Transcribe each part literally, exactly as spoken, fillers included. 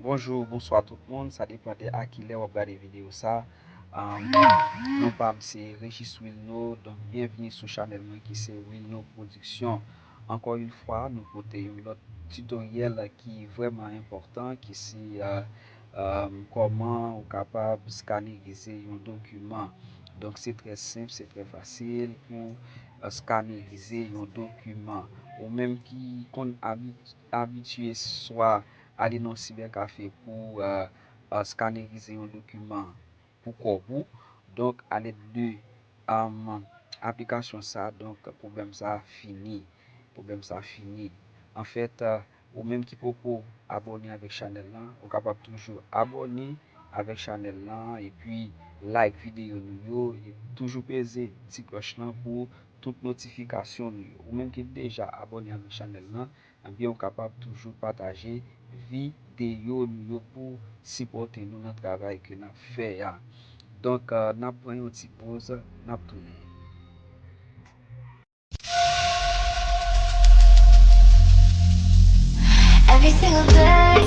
Bonjou, bonswa tout moun, sa depann de a kilè w ap gade videyo sa. Ahn, non pa m se Régis Wilno, donk byenvini sou chanèl mwen ki se Wilno Production. Ankò yon fwa, nou pote yon lòt titoryèl ki vrèman enpòtan, ki se, euh, euh, kòman ou kapab skanerize yon dokiman. Donk, se trè senp, se trè fasil pou, euh, skanerize yon dokiman. Ou menm ki konn abi-, abitye swa ale nan sibèkafe pou, euh, euh, skanerize yon dokiman pou kòb ou. Donk, alèd de, um, aplikasyon sa, donk, pwoblèm sa fini. Pwoblèm sa fini. Anfèt, euh, ou menm ki poko abòne avèk chanèl lan, ou kapab toujou abòne avèk chanèl lan, epi like videyo nou yo, e toujou peze ti klòch lan pou tout notifikasyon nou yo. Ou menm ki deja abòne avèk chanèl lan, ebyen, ou kapab toujou pataje videyo nou yo pou sipòte nou nan travay ke n ap fè a. Donk, euh, n ap pran yon ti poz, n ap tounen. Every single day,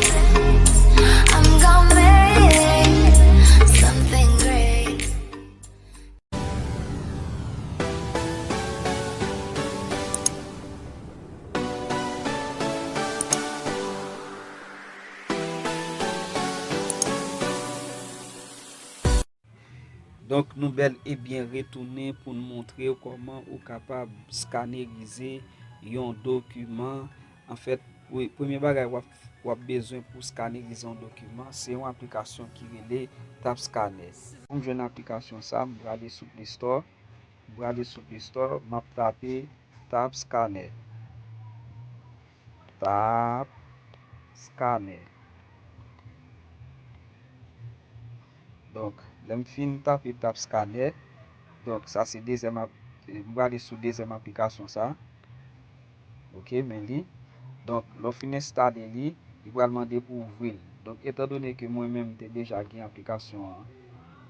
I'm gonna make something great. Donk, nou bèl e byen retounen pou n montre w kòman ou kapab skanerize yon dokiman. Anfèt, wi, premye bagay w ap, w ap bezwen pou skanerize yon dokiman, se yon aplikasyon ki rele TabScanner. Pou m jwenn aplikasyon sa, m prale sou Play Store. M prale sou Play Store, m ap tape TabScanner. TabScanner. Donk, lè m fin tape TabScanner, donk, sa se dezyèm ap-, m prale sou dezyèm aplikasyon sa. Ok, men li. Donk, lè w fin enstale li, li pral mande pou w ouvri l. Donk, etandone ke mwen menm, m te deja gen aplikasyon an,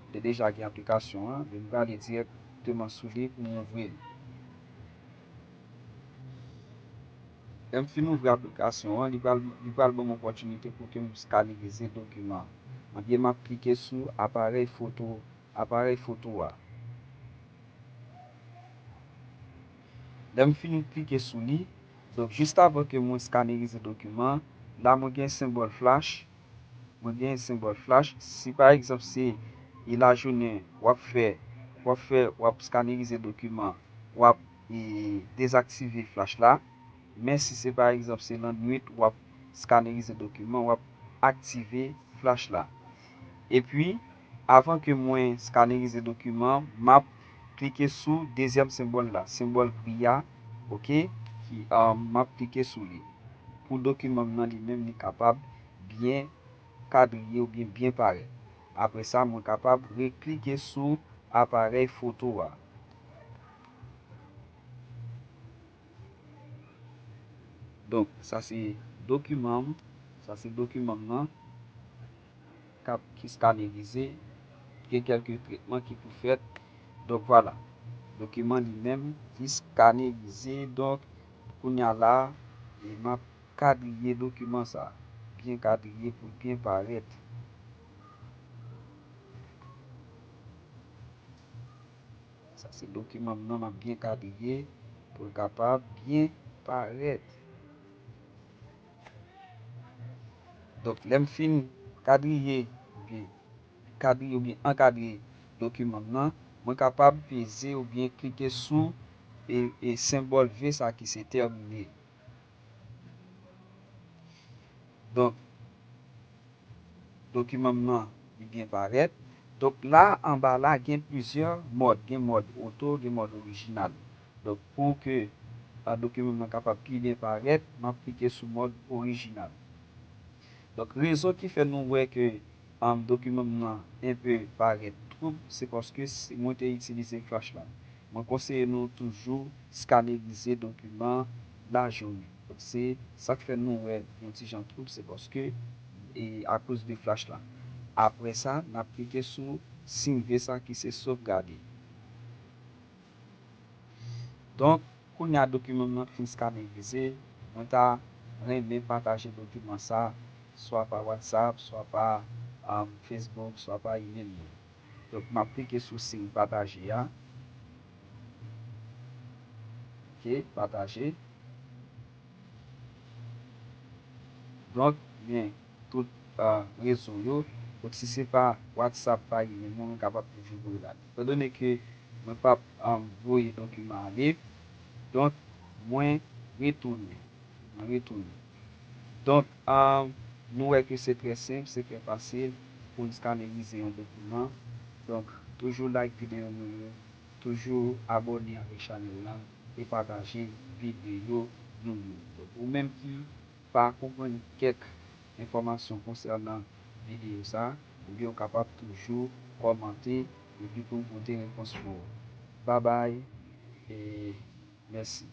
m te deja gen aplikasyon an, men m prale dirèkteman sou li pou m ouvri l. Lè m fin ouvri aplikasyon an, li pral, li pral ban m opòtinite pou ke m skanerize dokiman. Ebyen, m ap klike sou aparèy foto, aparèy foto a. Lè m fin klike sou li, donk, jis avan ke mwen skanerize dokiman, la mwen gen senbòl flash, mwen gen senbòl flash. Si pa egzanp se e lajounen w ap fè, w ap fè, w ap skanerize dokiman, w ap, e, dezaktive flash la. Men si se pa egzanp se lannwit w ap skanerize dokiman, w ap aktive flash la. Epi, avan ke mwen skanerize dokiman, m ap klike sou dezyèm senbòl la, senbòl gri a, ok, ki, um, m ap klike sou li. Pou dokiman m nan li menm, li kapab byen kadriye oubyen byen parèt. Apre sa, mwen kapab reklike sou aparèy foto a. Donk, sa se dokiman m, sa se dokiman m nan k ap, ki skanerize, gen kèlke tretman ki pou fèt. Donk, vwala, dokiman li menm, li skanerize. Donk, kounye a la, e m ap kadriye dokiman sa, byen kadriye pou l byen parèt. Sa se dokiman m nan, m ap byen kadriye pou l kapab byen parèt. Donk, lè m fin kadriye, oubyen kadriye oubyen ankadre dokiman m nan, mwen kapab peze oubyen klike sou e, e senbòl V sa ki se tèmine. Donk, dokiman m nan, li byen parèt. Donk, la, anba la, gen plizyè mòd. Gen mòd oto, gen mòd orijinal. Donk, pou ke, a, dokiman m nan kapab pi byen parèt, m ap klike sou mòd orijinal. Donk, rezon ki fè nou wè ke, um, dokiman m nan enpe parèt twoub, se paske se, mwen te itilize flash la. Mwen konseye nou toujou skanerize dokiman lajounen. Donk, se sa k fè nou wè yon ti jan twoub, se paske, e, akoz de flash la. Apre sa, n ap klike sou siy V sa ki se sovgade. Donk, kounye a dokiman m nan fin skanerize, mwen ta renmen pataje dokiman sa swa pa WhatsApp, swa pa um, Facebook, swa pa email mwen. Donk, m ap klike sou siy pataje a. Ok, pataje. Donk, gen tout uh, rezo yo. Donk, si se pa WhatsApp, pa email mwen, mwen kapab toujou voye la. Etandone ke mwen p ap um, voye dokiman ale, donk, mwen retounen. Mwen retounen. Donk, um, nou wè ke se trè senp, se trè fasil pou n skanerize yon dokiman. Donk, toujou like videyo nou yo, toujou abòne avèk chanèl la e pataje videyo nou yo. Donk, ou menm ki pa konprann kèk enfòmasyon konsènan videyo sa, ebyen ou kapab toujou kòmante epi pou m pote repons pou ou. Babay e mèsi.